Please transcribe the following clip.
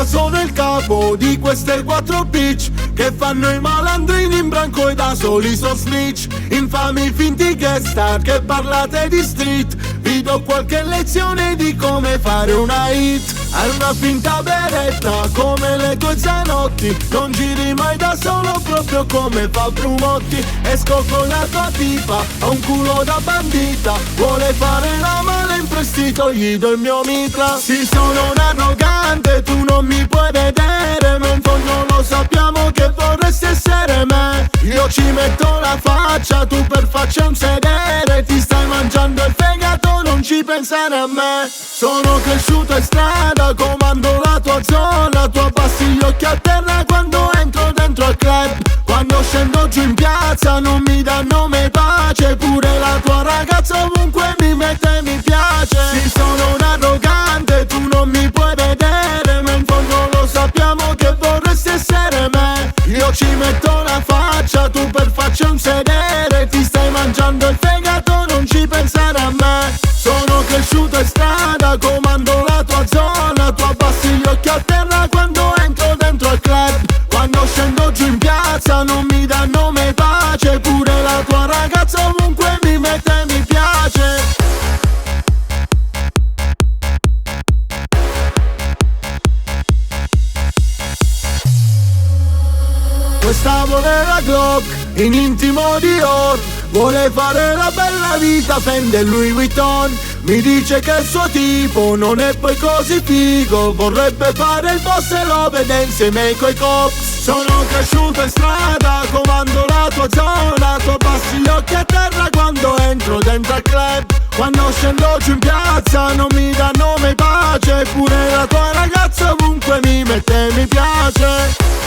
Strada sono il capo di queste quattro bitch che fanno i malandrini in branco e da soli sono snitch. Infami finti gangsta che parlate di street. Vi do qualche lezione di come fare una hit. Hai una finta beretta come le tue Zanotti. Non giri mai da solo proprio come fa Brumotti. Esco con la tua tipa, ha un culo da bandita. Vuole fare la mala in prestito, gli do il mio mitra. Sì, sono un arrogante, tu non mi puoi vedere, ma in fondo lo sappiamo che vorresti essere me. Io ci metto la faccia, tu per faccia un sedere. Ti stai mangiando il fegato, non ci pensare a me. Sono cresciuto in strada, comando la tua zona. Tu abbassi gli occhi a terra quando entro dentro al club. Quando scendo giù in piazza non mi danno mai pace. Pure la tua ragazza ovunque mi mette mi piace. Sì, sono un arrogante, tu non mi puoi vedere, ma in fondo lo sappiamo che vorresti essere me. Io ci metto la faccia, tu per faccia un sedere. Ti stai mangiando il fegato, non ci pensare a me. Sono cresciuto in strada, comando la tua zona. Tu abbassi gli occhi a terra quando entro dentro al club. Quando scendo giù in piazza non mi danno mai pace. Pure la tua ragazza ovunque mi mette mi piace. Questa vuole la Glock in intimo Dior. Vuole fare la bella vita, Fendi Louis Vuitton. Mi dice che il suo tipo non è poi così figo. Vorrebbe fare il boss e lo vede insieme coi cops. Sono cresciuto in strada, comando la tua zona. Tu abbassi gli occhi a terra quando entro dentro al club. Quando scendo giù in piazza non mi danno mai pace. Pure la tua ragazza ovunque mi mette mi piace.